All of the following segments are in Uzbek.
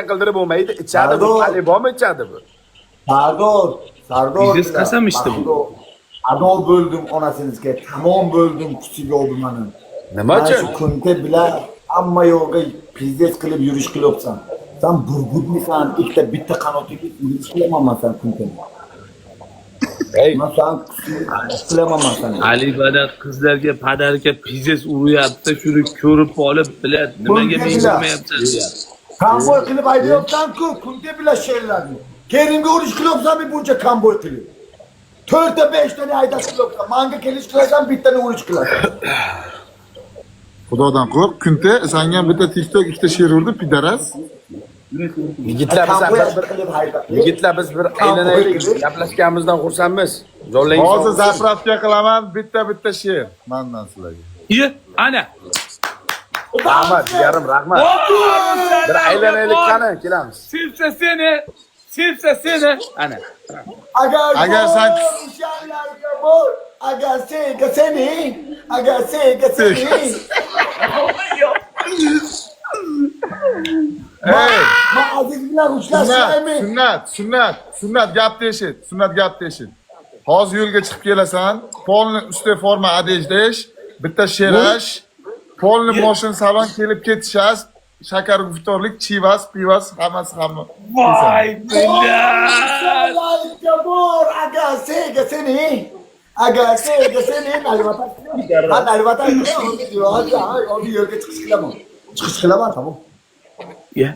Qildirib bo'lmaydi, ichadi bu. Sardor. Hali bormi ichadi bu? Sardor, Sardor. Biznes qasam ichdi bu. Ado bo'ldim onasinizga, tamom bo'ldim kuchiga oldi mani. Nima Mana uchun? shu kunta bilan hamma yo'g'i pizdes qilib yurish qilyapsan. San burgutmisan, ikkita bitta qanotiga yurish qilaman man san kuntani. Ey, Man san qilaman man sani. Ali bana qizlarga padarka pizes uryapti, shuni ko'rib olib, bilad, nimaga Bunga men bila. urmayapsan deyapti. Konvoy qilib haydayapsan-ku, kunta bilan sherlarni. Kerimga urush qilyapsanmi buncha konvoy qilib? To'rtta beshtani haydash qilyapsan. Manga kelish qilasan, bittani urush qilasan. Xudodan qo'rq, Kunte sanga ham bitta TikTok, ikkita she'r urdi, pidaras. Yigitlar biz Konvoy bir, bir qilib haydab. yigitlar biz bir aylanaylik. Gaplashganimizdan xursandmiz. Yo'llangiz Hozir zapravka qilaman, bitta-bitta she'r mandan sizlarga. Iye, ana. Rahmat, jigarim, rahmat. Bir aylanaylik qani, kelamiz. Sevsa seni, sevsa seni. Ana. Agar, Agar sen- sen bor, agar sega seni, agar sega seni. Ey, Ma Aziz bilan sunnat, uchrashaymi? sunnat, sunnat, sunnat gapni eshit, sunnat gapni eshit. Hozir yo'lga chiqib kelasan, polni usti forma одежда, bitta sherash, polni moshin salon kelib ketishas, shakar guftorlik, chivas, pivas, hammasi hamma. Voy billah. Ushanlarga bor, agar sega seni, agar sega seni. Albatta. Ha, albatta. Hozir yo'lga chiqish qilaman. Chiqish qilaman, tamom. Ye,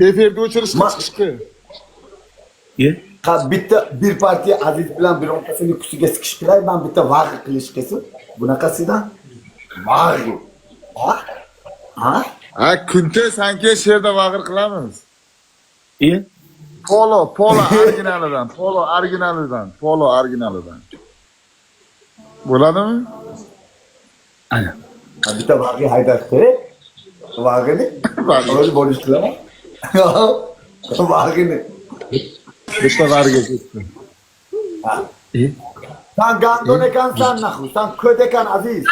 Efirda o'chirishga Ma- chiqishdi. ye. Ha, bitta bir partiya Aziz bilan birontasini kusiga siqish qilay, man bitta vag'i qilish qilsin. Bunaqasidan vag'i. Ha? Ha? Ha, Kunte sanki she'rda vag'ir qilamiz. Ye. Polo, polo originalidan, polo originalidan, polo originalidan. Bo'ladimi? Ana. Ha, bitta vag'i haydash kerak. Vag'ini Vag'i. o'zi bo'lish qilaman. Vag'ini. Bitta vag'irga ketdi. Ye. San gandon ekansan nahu, san ko'd ekan Aziz.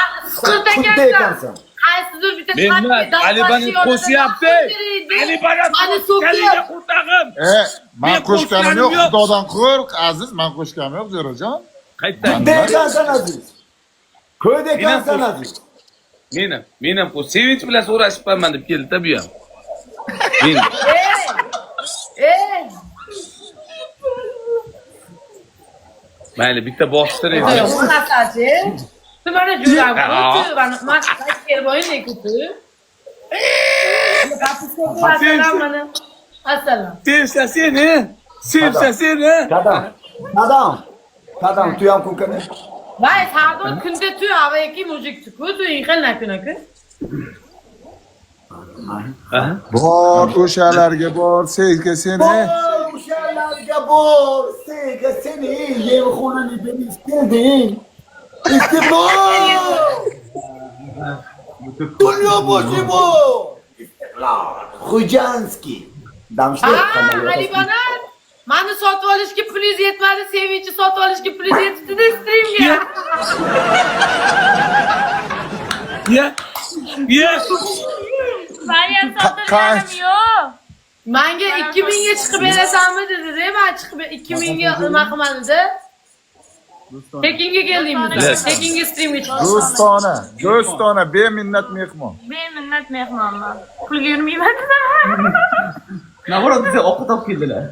San Siqildi kudda ekansan. ekansan. Qaysidir bitta Men emas, Ali bani qo'shyapti. Ali bana Mani qo'shganiga so'kyapti. qo'tag'im. E, man Men qo'shganim yo'q, qo'shganim yo'q. Xudodan qo'rq, Aziz, man qo'shganim yo'q, Jo'rajon. Qaytdan. Kudda ekansan Aziz. Ko'd ekansan qo'sh- Aziz. Men ham, men ham qo'sh. Sevinch bilan so'rashibman deb keldi-da bu ham. Men. Ey! Mayli, bitta bostiraylik. Masachi. Tu mana juram Ha. ku, mana man kelib o'yin ku tu. Assalom mana. Assalom. Sevsa seni, sevsa seni. Kadam. Kadam. Kadam tuyam kunkani. Vay, Sardor kunda tu avayki mujik tu ku tu inxil nakuna ku. Aha. Bor o'shalarga bor, sevga seni. Bor uşaklarga bor, sega seni, yevxonani beni istedin. İstiklal! Dunyo boshi bu! Istiklal! Xujanskiy. Damishli. Ha, Ali bana mani sotib olishga pulingiz yetmadi, Sevinchni sotib olishga pulingiz yetibdi-da streamga. Ye. Ye. Ben ham sotilganim yo'q. Manga 2000 ga chiqib berasanmi dedi-da, man chiqib 2000 ga nima qilmadi-da. Tekinga keldingmi? Bilasiz. Tekinga streamga chiqdim. Do'stona, do'stona, beminnat mehmon. Beminnat mehmonman. Pulga yurmayman. Navruz biza ovqat olib keldilar.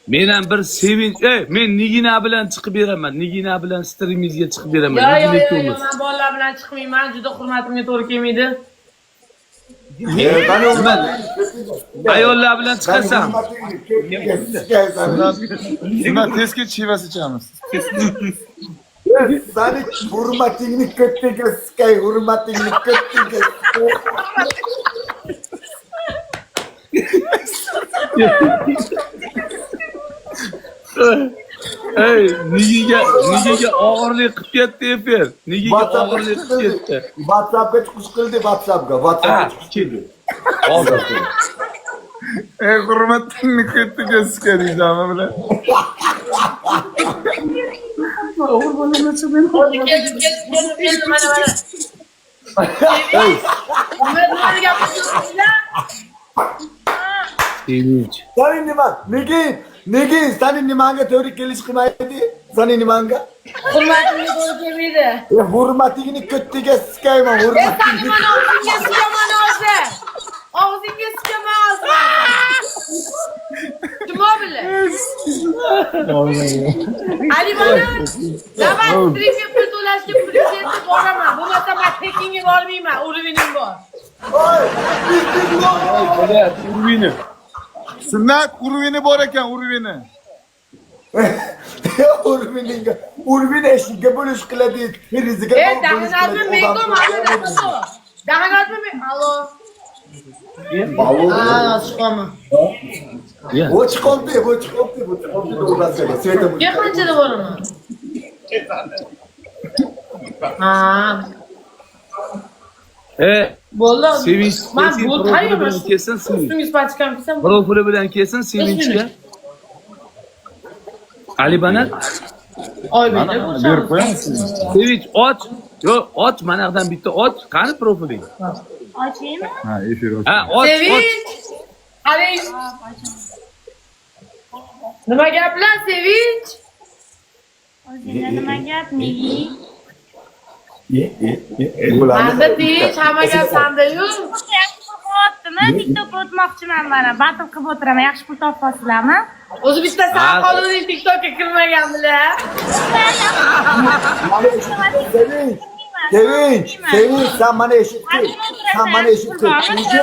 Men ham bir sevinch, ey, men Nigina bilan chiqib beraman. Nigina bilan streamingizga chiqib beraman. Yo yo Nigina yo, yo, ikkovimiz. man bolalar bilan chiqmayman, juda hurmatimga to'g'ri kelmaydi. Ayollar bilan chiqasan. Sunnat, sunnat tez ket shivas ichamiz. Sani hurmatingni ko'ttiga sikay, hurmatingni ko'ttiga sikay. Ey, Nigiga, Nigiga og'irlik qilib ketdi efir. Nigiga WhatsAppga og'irlik chiqish qilib qildi. ketdi. WhatsAppga chiqish qildi, WhatsAppga, WhatsAppga Ha, chiqish qildi. Hozir. Ey, hurmatingni ko'ttiga sikay deysanmi bilan? Keldim, keldim, keldim, keldim, mana mana. Nima gapirasizlar? Sevinch. Sani nima? Nega? Nega sani nimanga to'g'ri kelish qilmaydi? Sani nimanga? Hurmatimga to'g'ri kelmaydi. E, hurmatingni ko'ttiga sikayman, E, sani hurmatingni. mana og'zingga sikaman hozir. Og'zingga sikaman hozir. Nima bilan? Ali mana давай strimga pul to'lashga pulim yetib boraman. Bo'lmasa men tekinga bormayman, уровень im bor. Oy, bismillah. Блядь, уровень i. Sunnat уровень i bor ekan, уровень i. Уровень inga, уровень eshikka bo'lish qiladi, derazaga E, bo'lish dahanatmi qiladi, menga odam mana. Dahanatmi men? Alo. Alo. Ha, chiqaman. O chiqoldi, bu chiqoldi, bu chiqoldi o'rtasiga. Sveta Ga qanchada boraman? Ha. E, Bo'ldi. Sevinch, Man kelsin, bu profili tayyorman. bilan kelsin, Sevinch. Ustingiz pachkam kelsam. Profili bilan kelsin Sevinchga. Ali Banat, Oybekda Berib qo'yamiz. Sevinch och. Yo'q, och, mana yoqdan bitta och. Qani profiling? Ochaymi? Ha, efir och. Ha, och, och. Sevinch. Qarang. Nima gaplar, Sevinch? O'zingda nima gap, negi? Manda tinch, hamma gap sanda-yu. Yaxshi pul qilyaptimi? TikTokka o'tmoqchiman mana. Battle qilib o'tiraman. Yaxshi pul topasizlarmi? O'zi bitta san Ha. qoluvding TikTokka kirmaganmilar. Mana eshit, Sevinch. Sevinch, Sevinch, sen mana eshitgin. Sen mana eshitgin. Уже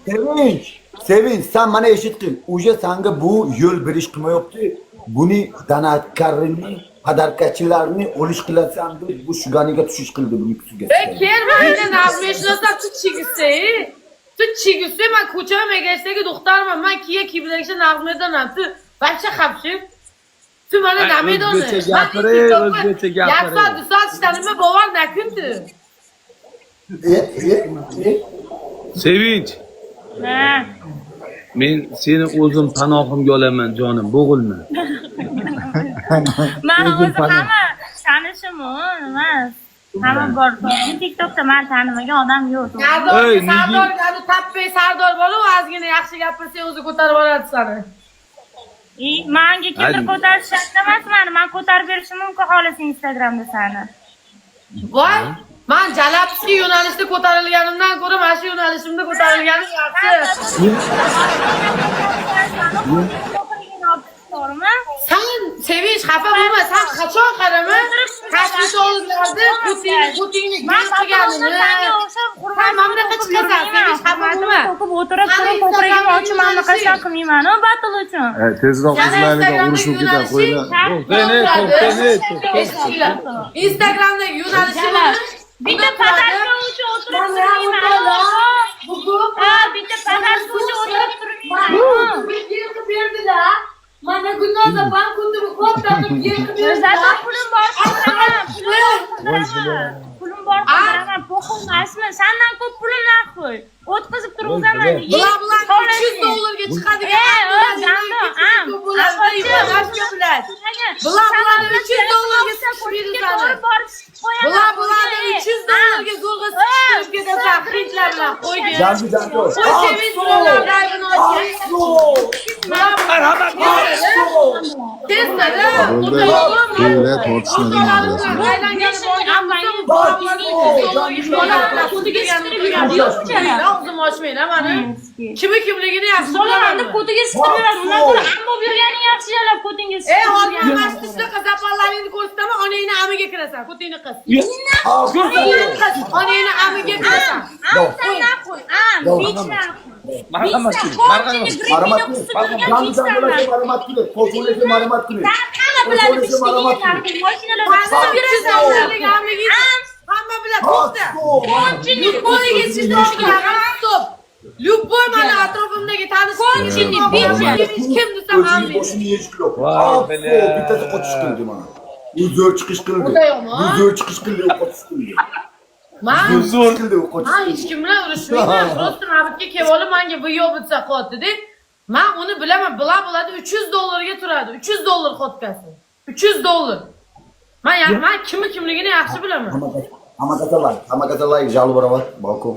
Sevinch, Sevinch, sen mana eshitgin. Уже sanga bu yo'l berish qilmayapti. Buni donatkorni, подарка chilarni o'lish qilasan deb bu shuganiga tushish qildi buni kuchiga. E, kelmaydi, nag'meshnosa tu chigisi. Tu chigisi, man ko'cha megashdagi do'xtarman. Man kiya kiyibdagisi nag'medaman. Tu вообще xapshib. Tu mana Ay, namedoni. o'zbekcha gapiring, o'zbekcha gapiring. Yarim soat, 2 soat ishlanima bovar nakun tu. E, e, e. Sevinch, Ha. men seni o'zim panohimga olaman, jonim, bo'g'ilma. Man O'zim o'zi panoh. hamma tanishim u, nima? Hamma bor. TikTokda man tanimagan odam yo'q. Sardor, Ey, Sardor, ani tappay Sardor bor-u, ozgina yaxshi gapirsang o'zi ko'tarib oladi seni. I, manga kimdir Hadi. ko'tarish shart emas mani. Man ko'tarib berishim mumkin xohlasang Instagramda sani. Voy, man Jalabskiy yo'nalishda ko'tarilganimdan ko'ra mana shu yo'nalishimda ko'tarilganim yaxshi. To'g'rimi? San Sevinch xafa bo'lma, san qachon qarama? Tashvish oldilardi, putingni, putingni Man gil qilganini. sanga o'xshab San mana bunaqa chiqasan, Sevinch xafa bo'lma. To'kib o'tirib Sani turib ko'kragim ochib mana bunaqa Instagramdagi ishlar qilmayman, u battle uchun. E, tezroq Yana o'zlariga Instagramdagi urushib ketar yo'nalishing qo'ylar. To'xtang, to'xtang, Eshitinglar. Instagramdagi yo'nalishi Bitta подарка uchun o'tirib turmayman. Bugun Ha, bitta подарка uchun o'tirib turmayman. Gil qilib berdilar. Mana Gulnoza bank kundini katta qilib gil qilib berdilar. Zaten pulim bor, qildiraman. Pulim bor, pulim bor, qildiraman. Похуй emasmi? Sandan ko'p pulim нахуй. O'tkazib turg'izaman. Bular bular 300 dollarga chiqadigan E, gandon, am. Bular bularni 300 dollarga siqishib To'g'ri borib qo'yaman. Bular bularni 300 dollarga zo'rg'a siqishtirib ketasan hindlar bilan qo'ygin. Jangi jangi. Qo'y Sevinch birovlarni aybini ochgan. Marhamat. Tezda, Bo'ldi. To'g'ri, tortishmadan olasizlar. Og'zimni ochmanglar mani. Kimi kimligini yaxshi Solarni bilaman. ko'tiga siqtirib beradi. Undan ko'ra ammo yurganing yaxshi jalab ko'tingga E, siqtirib hozir yurgan. mana shu shunaqa zaparlaringni ko'rsataman, onangni amiga kirasan, ko'tingni qis. Ko'tingni qis, onangni amiga kirasan. Am san нахуй, am, bitch нахуй. Marhamat. Konchini Marhamat. gripini qisib turgan Jangi bitch jangi нахуй. marhamat qilib, qo'shilib marhamat qilib. Hamma biladi bitchligingni нахуй. Mashinalarda qisib 300 yurasan. dollarlik amiga Am, hamma biladi, to'xta. konchini Любой стоп. Любой mani atrofimdagi tanish Konchini bitch. Kim desam ham O'zining boshini yeyish qilib. Voy, Afo, bala. bittasi qochish qildi mana. U zo'r chiqish qildi. O'ta yomon. Bu zo'r chiqish qildi, u qochish qildi. Man Bu zo'r qildi, u qochish Man qildi. hech kim bilan urushmayman. Просто navbatga kelib olib manga bu yo'q bitsa qilyapti-da. Man uni bilaman, bila bo'ladi 300 dollarga turadi. 300 dollar ходка si. 300 dollar. Man kimi kimligini yaxshi bilaman. Hamma Hamma kasa layk, hamma kasa layk, жалоба равад, balkon.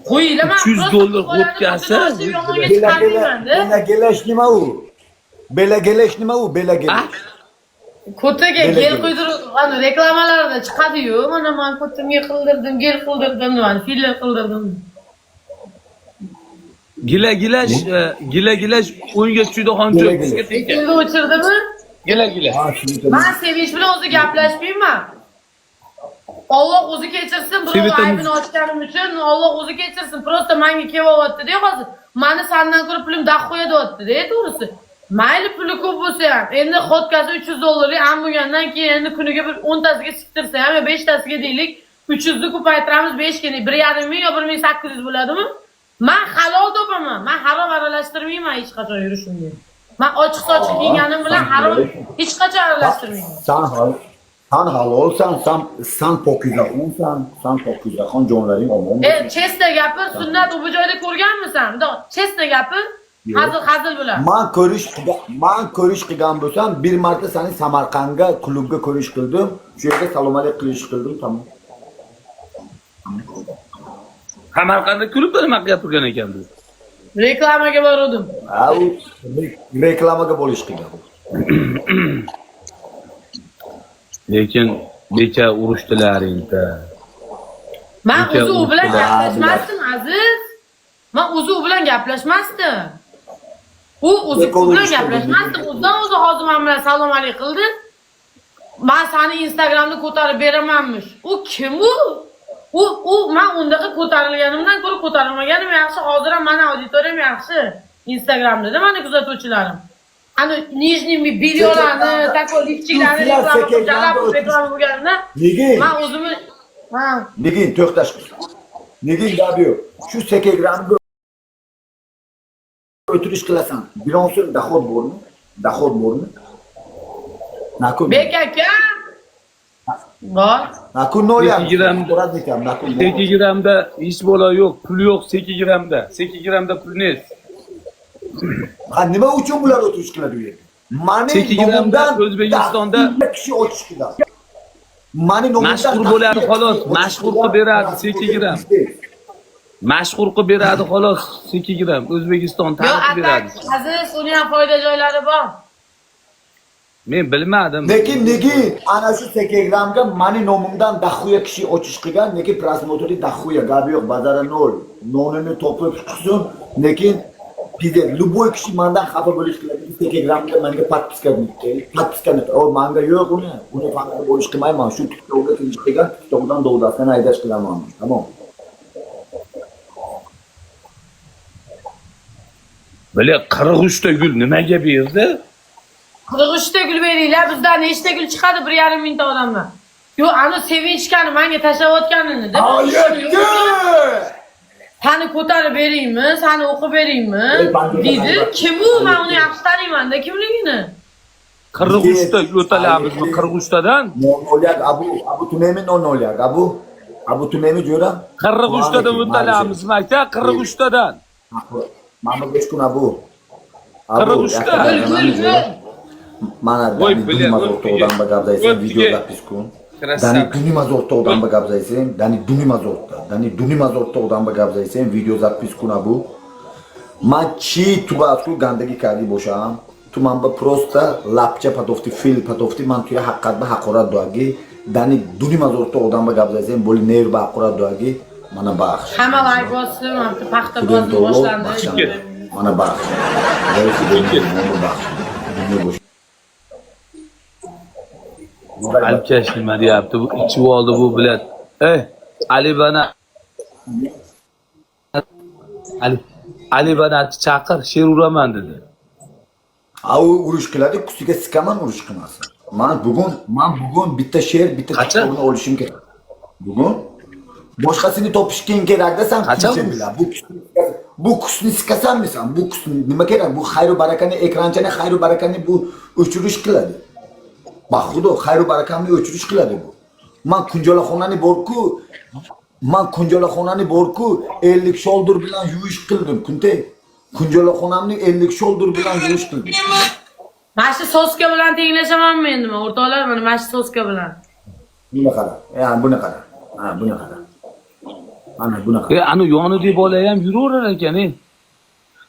Qo'yinglar, man 300 просто dollar bu bolani o'tkazsa, ko'tini ochib yomonga Bela gela, chiqarmayman-da. bela gelash nima u? Bela gelash nima u? Bela gelash. Ko'tiga Bela gel gelash. quydirib, ana reklamalarda chiqadi-yu, mana man ko'timga qildirdim, gel qildirdim, mana filler qildirdim. Gila gilash, gila gilash o'yinga tushdi xoncho. Gila gilash. Diskoteka. Endi o'chirdimi? Gila gilash. Ha, shuni Man Sevinch bilan o'zi gaplashmayman. Alloh o'zi kechirsin, birov Sevitamiz. aybini ochganim uchun Alloh o'zi kechirsin. Просто menga kelyapti-da hozir. Mani sandan ko'ra pulim дохуя deyapti-da, to'g'risi. Mayli puli ko'p bo'lsa ham, endi ходка si 300 dollarlik am bo'lgandan keyin endi kuniga bir 10 tasiga siktirsa ham, yo 5 tasiga deylik, 300 ni ko'paytiramiz 5 ga, 1,5 ming yo 1800 bo'ladimi? Man halol topaman. Man harom aralashtirmayman hech qachon yurishimga. Man ochiq-sochiq kiyganim bilan harom hech qachon aralashtirmayman. San hal, san halolsan, san san pokizaxonsan, san pokizaxon jonlaring omon. E, честно gapir, Sunnat u bu joyda ko'rganmisan? Bundoq честно gapir. Hazil hazil bilan. Man ko'rish qilgan bo'lsam, bir marta seni Samarqandga klubga ko'rish qildim. Shu yerda salom alik qilish qildim, tamom. Samarqandda klubda nima qilib turgan ekan bu? Reklamaga boruvdim. Ha, u reklamaga bo'lish qilgan. Lekin beka urushdilaring-da. Man Lekin o'zi u bilan urishdilar. gaplashmasdim, aziz. Man o'zi u bilan gaplashmasdim. U o'zi Lekin u bilan urushdi, gaplashmasdim. O'zidan o'zi hozir men bilan salom alik qildi. Man seni Instagramda ko'tarib beramanmish. U kim u? U man undaqa ko'tarilganimdan ko'ra ko'tarilmaganim yaxshi. Hozir ham mani auditoriyam yaxshi. Instagramda mani kuzatuvchilarim. Ani нижний бельё larni, такой lifchiklarni Sizlar reklama qilib, sekin jalab o'tirish- reklama bo'lganida Nega? man o'zimni ha Nega to'xtash? Nega gap yo'q. Shu sekegramga o'tirish qilasan. Biron so'm доход bormi? Доход bormi? Nakun. Bek aka bor. Nakun nol ham. Sekigram. So'radi ekan, nakun. 8 grammda hech bola yo'q, pul yo'q 8 grammda. 8 grammda pul nes. Ha, nima uchun bular o'tirish qiladi u yerga? Mani 8 grammda nomimdan O'zbekistonda dahsiyga kishi ochish qiladi. Mani nomimdan Mashhur bo'ladi dahsiyga xolos, kishi ochish mashhur qiladi. qilib beradi 8 gramm. Mashhur qilib beradi xolos 8 gramm. O'zbekiston Yo'q, tanitib atak beradi. aziz, uni ham foyda joylari bor. Men bilmadim. Lekin nega ana shu Telegramga mani nomimdan дохуя kishi ochish qilgan, lekin просмотр i дохуя, gap yo'q, bazara nol. Nonini topib chiqsin, lekin пиздец, любой kishi mandan xafa bo'lish qiladi. Telegramga menga подписка подписка o manga yo'q uni, uni faqat bo'lish qilmayman. Shu TikTokga kirish qilgan, TikTokdan dovdasini haydash qilaman. Tamom. Bile 43 ta gul nimaga berdi? 43 ta gul beringlar, bizdan nechta gul chiqadi 1,5 mingta odamdan. Yo'q, ani sevinchgani menga tashlayotganini deb. Ayetdi! Sani ko'tarib beraymi, sani o'qib beraymi? Ey, bangi Deydi. bangi. Kim u? Men uni yaxshi taniyman-da, kimligini. 43 ta o'talamizmi 43 tadan? Nol nolyak abu, abu tunemi nol nolyak abu. Abu tunemi jo'ra. 43 tadan o'talamizmi aka? 43 tadan. Mana besh kun abu. Abu, 43 ta. Gul, gul, gul. Mana Voy, dani bile, dunima voy, o'rtoqdan bile. bagabdaysan Voy, video bile. запись kun. Красавчик. Dani dunima o'rtoqdan bagabdaysan, dani dunima o'rtoq, dani dunima o'rtoqdan bagabdaysan video запись kun abu. Man chi tuba ku gandagi kadi bo'sham. Tu man ba просто lapcha patofti fil patofti man tuya haqqat ba haqorat duagi. Dani dunima o'rtoqdan bagabdaysan bo'li nerv ba haqorat duagi. Mana baxsh. Hamma layk bossin, mana bitta paxta Xudoyim bozor taolo boshlandi. baxshandi. Mana baxsh. Voy Xudoyim mana baxsh. Dunyo bo'sh. Alkash nima deyapti? Bu ichib oldi bu bilan. Ey, Ali bana Ali Ali Banatni chaqir, she'r uraman dedi. Ha u urush qiladi, kusiga sikaman urush qilmasin. Man bugun bitta she'r, bitta Qachon? TikTokni olishim kerak. Bugun boshqasini topish keyin kerakda san Qachon? kusni bilan. Bu kusni sikasanmi san? Bu kusni nima kerak? Bu xayru barakani ekranchani xayru barakani bu o'chirish qiladi. Ba xudo xayru barakamni o'chirish qiladi bu. Man kunjalaxonani borku, man kunjalaxonani borku 50 sholdir bilan yuvish qildim kunte. Kunjalaxonamni 50 sholdir bilan yuvish qildim. Mana shu soska bilan tenglashamanmi endi men o'rtoqlar? Mana shu soska bilan. Buni qara. Ya, buni qara. Ha, buni qara. Ana buni qara. Anu yonidagi bola ham yuraverar ekan, ey.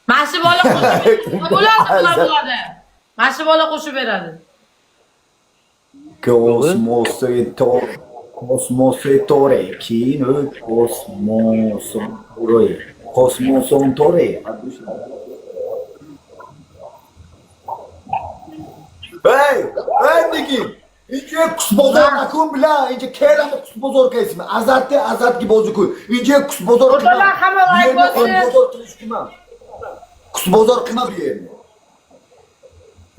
Mana shu bola qo'shib bo'ladi, bular bo'ladi. Mana shu bola qo'shib beradi. Kosmositore, kosmositore, kino kosmositore, kosmositore. Hey, hey Nigin! Inja kusbozor nakun bilan, inja kerami kusbozor kaysimi? Azatda azatga bozi ku. Inja kusbozor qilma. O'rtoqlar, hamma like bosing. Kusbozor qilish qilma. Kusbozor qilma bu yerni.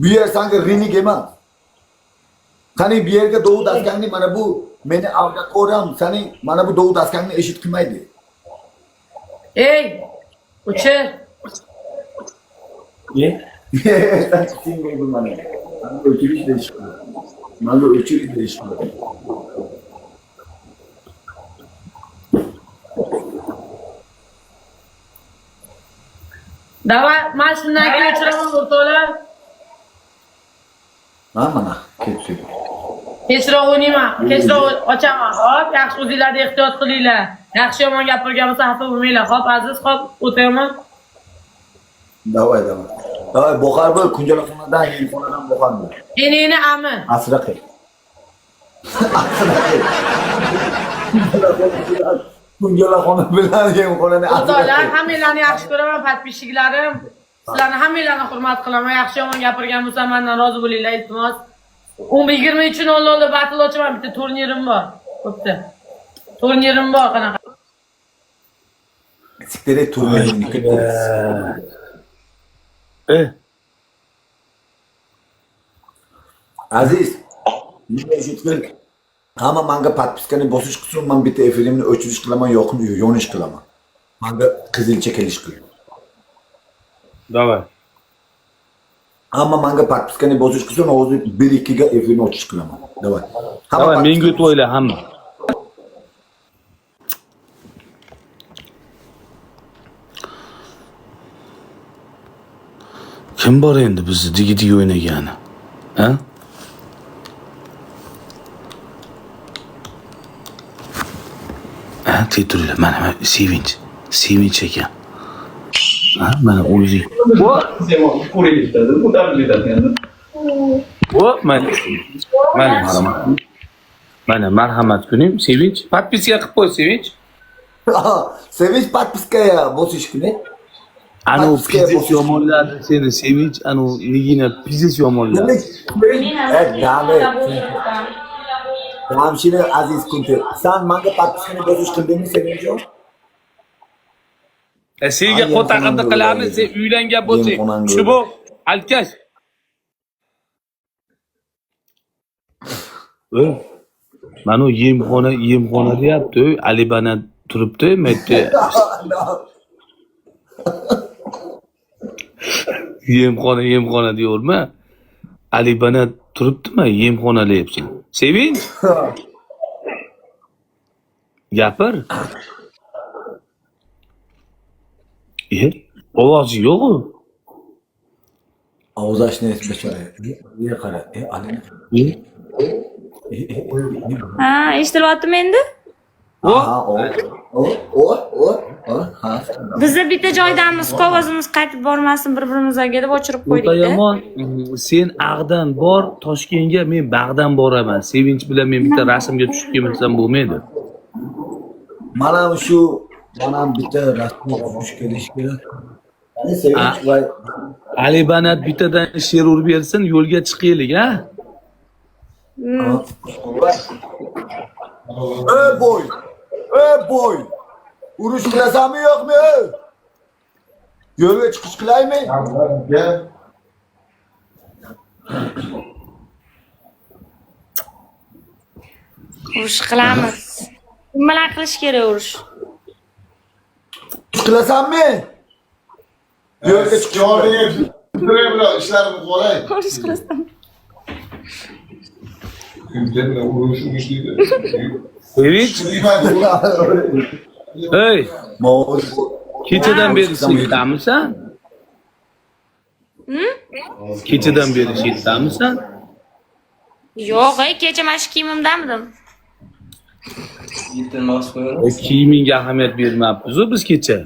Bu yer sanga rinig emas. Qani bu yerga dovud askangni mana bu meni auditoriyam sani mana bu dovud askangni eshit qilmaydi. Ey, o'chir. Sen single bu mana. Mana o'chirish deyish. Mana o'chirish deyish. Давай, men shundan keyin o'chiraman o'rtoqlar. Ha mana ketdi. Kechroq o'ynayman, kechroq ochaman. Hop, yaxshi o'zinglarni ehtiyot qilinglar. Yaxshi yomon gapirgan bo'lsa xafa bo'lmanglar. Hop, aziz, hop, o'taman. Davay davay. Davay boqar bo'l kunjalaxonadan, yemxonadan boqar bo'l. Eningni ami. Asra qil. Asra qil. Kunjalaxona bilan yemxonani asra O'rtoqlar, qil. hammanglarni yaxshi ko'raman, podpischiklarim. Sizlarni hammanglarni hurmat qilaman. Yaxshi yomon gapirgan bo'lsam mendan rozi bo'linglar, iltimos. 23:00 da battle ochaman, bitta turnirim bor. Bo'pti. Turnirim bor qanaqa. Siktir et turnirini. Aziz, nima eshitgin? Hamma manga podpiskani bosish qilsin, men bitta efirimni o'chirish qilaman, yoqim yonish qilaman. Manga qizilcha kelish qil. Давай. Hamma manga podpiskani bosish qilsin, hozir 1-2 ga efirni ochish qilaman. Давай. Hamma Давай, menga podpiskani o'tvoylar hamma. Kim bor endi bizni digi-digi o'ynagani? Ha? Ha, tez turinglar. Mana, mana Sevinch. Sevinch ekan. Ha, mana o'zi. O, mana. Mana marhamat. Mana marhamat kunim Sevinch. Podpiska qilib qo'y Sevinch. Sevinch podpiskaya bosish qilay. Anu Podpiskaya pizis bosish. yomonladi seni Sevinch, anu Nigina pizis yomonladi. Dame. Damshini Aziz Kunte. San manga podpiskani bosish qildingmi Sevinchjon? Senga Ay, qo'taqirdi yemxonangga qilamiz, o'laydi. sen uylangan bo'lsang. Yemxonangga Shu bu alkash. Mana u yemxona, yemxona deyapti, Alibana turibdi, maytda. Yemxona, yemxona deyaverma. Alibana turibdimi? Yemxona deyapsan. Sevinch. Gapir. Ovozi yo'q-u. Og'iz ochni bechora. E, qara. E, alini. E, e, e, ne bu? Ha, eshitilyaptimi endi? O, Ha, o. O, o, o, o, ha. Bizni bitta joydamiz, ovozimiz qaytib bormasin bir-birimizga deb o'chirib o'ta qo'ydik-da. yomon. Sen ag'dan bor, Toshkentga men bag'dan boraman. Sevinch bilan men bitta rasmga tushib kelmasam bo'lmaydi. Mana shu mana bitta rasmga tushib kelish kerak. Qani Sevinch va Alibanat bittadan she'r urib bersin, yo'lga chiqaylik, ha? Ey boy! Ey boy! Urush qilasanmi yo'qmi? Ey? Yo'lga chiqish qilaymi? Gel. Urush qilamiz. Kim bilan qilish kerak urush? Urush qilasanmi? Yo'lga chiqish Javobini bilan ishlarimni qilay. Urush qilasan. Bilan urush urush deydi. Sevinch, ey, kechadan beri shetdamisan? Kechadan beri shetdamisan? Yo'q, ey, kecha mana shu kiyimimdamidim. Kiyimingga ahamiyat bermabmiz-u biz kecha.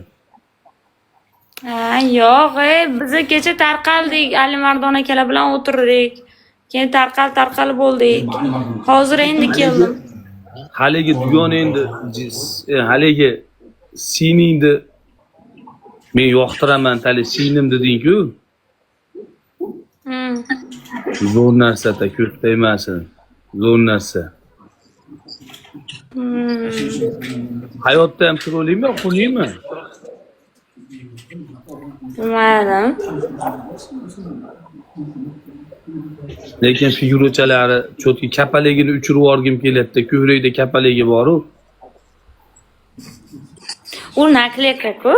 Ha, yo'q, biz kecha tarqaldik, Alimardon akalar bilan o'tirdik. Keyin tarqal bo'ldik. Hozir endi keldim. Haligi dugon endi haligi siningni men yoqtiraman, tali sinim deding-ku. Zo'r narsa-da, ko'z tegmasin. Zo'r narsa. Hayotda ham chiroylimi, xunukmi? Bilmadim. Lekin figurachalari cho'tki kapaligini uchirib yuborgim kelyapti. Ko'krakda kapaligi bor-u. U nakleyka-ku.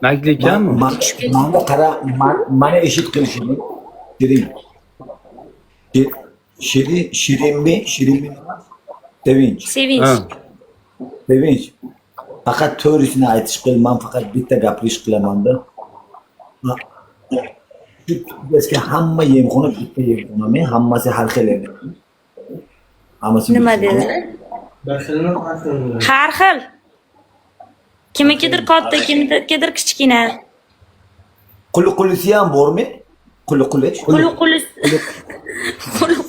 Nakleykanmi? Mana qara, mana eshit qilishini. Shirin. Shirin, Shirinmi? Shirinmi? Sevinch. Sevinch. Sevinch. Faqat to'g'risini aytish qil, men faqat bitta gapirish qilaman-da. Shu bizga hamma yemxona bitta yemxona, men hammasi har xil emas. Hammasi Nima dedi? Har xil. Kimikidir katta, kimikidir kichkina. Quli-qulisi ham bormi? Quli-quli. Quli-quli.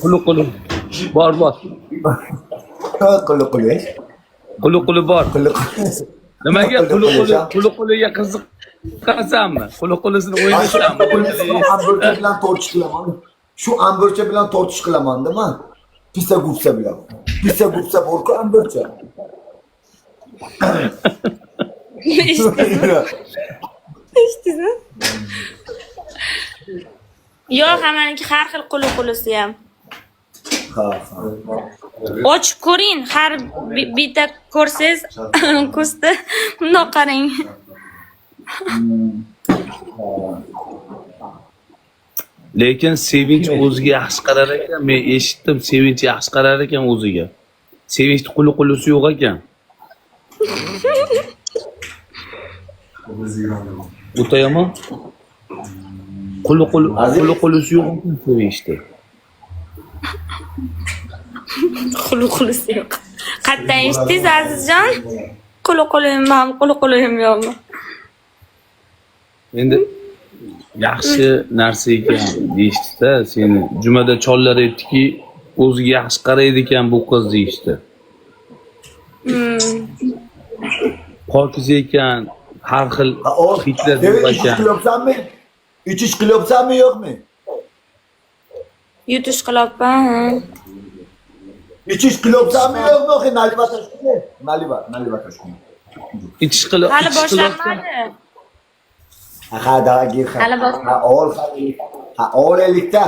Quli-quli. Bor, bor. Quli-quli. Quli-quli bor. Quli-quli. Nimaga quli-quli, quli-quliga qiziqasanmi? Quli-qulisini o'ynaysanmi? Hamburger bilan tortish qilaman. Shu hamburger bilan tortish qilaman-da men. Pisa gupsa bilan. Pisa gupsa bor-ku hamburger. Eshitdingizmi? Yo'q, hammaniki har xil quli-qulisi ham. Ha, ha. Ochib ko'ring, har bitta ko'rsangiz ko'zda bundoq qarang. Lekin Sevinch o'ziga yaxshi qarar ekan. Men eshitdim, Sevinch yaxshi qarar ekan o'ziga. Sevinchni quli-qulisi yo'q ekan. O'ta yomon. Quli-qulisi yo'q ekan Sevinchda. Quli-qulisi yo'q. Qayerdan eshitdingiz, Azizjon? Quli-qulim ham, quli-qulim yo'qmi? Endi yaxshi narsa ekan deyishdida seni. Jumada chollar aytdiki, o'ziga yaxshi qaraydi ekan bu qiz deyishdi. Pokiza ekan, har xil hidlar yo'q ekan. Ichish qilyapsanmi? Ichish qilyapsanmi yo'qmi? Yutish qilyapman. Ichish qilyapsanmi yo'qmi? Naliva tashkili. Naliva, naliva tashkili. Ichish qilib, Hali boshlanmadi. Ha, dagi. Ha, ol, ha, ol 50 ta.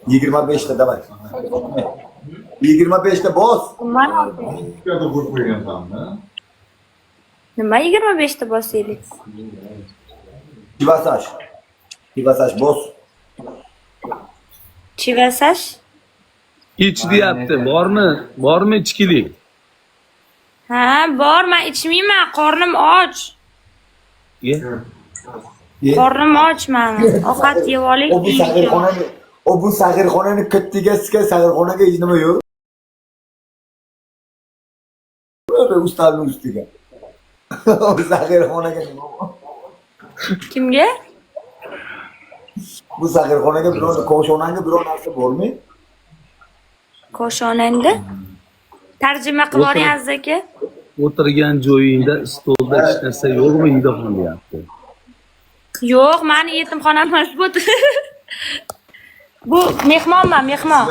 25 ta davay. 25 ta bos. Nima 25 ta bosaylik? Chivasash. Chivasash bos. Chivasash? Ich deyapti. Bormi? Bormi ichkilik? Ha, bor, men ichmayman, qornim och. Ye. Qornim och meni. Ovqat yeb oling. O bu sag'irxonani kattiga sizga sag'irxonaga hech nima yo'q. Ustalning ustiga. O sag'irxonaga nima? Kimga? Bu sag'irxonaga biror koshonanga biror narsa bormi? Koshonangda? Tarjima qilib oling, Aziz aka. O'tirgan joyingda stolda hech narsa yo'qmi, yedaxon deyapti. Yo'q, meni yetimxonam emas bu. Bu mehmonman, mehmon.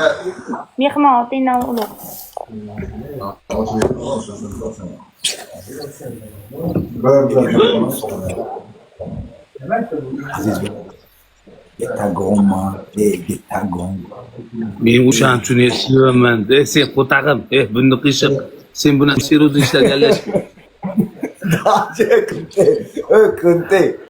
Mehmon, otingdan ulug'. Aziz Getagoma, getagom. Men o'shaning uchun sevaman. Sen qo'tag'im, buni qiyshiq. Sen buni seryoz ishlarga aralashma. Kunte, kunte.